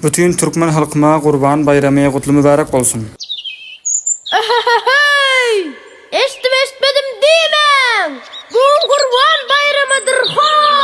Bütin türkmen halkyma Gurban baýramy gutly mübärek bolsun. Eheheý! Eşdip eşitmedim diýmäň! Bu gün Gurban baýramydyr how!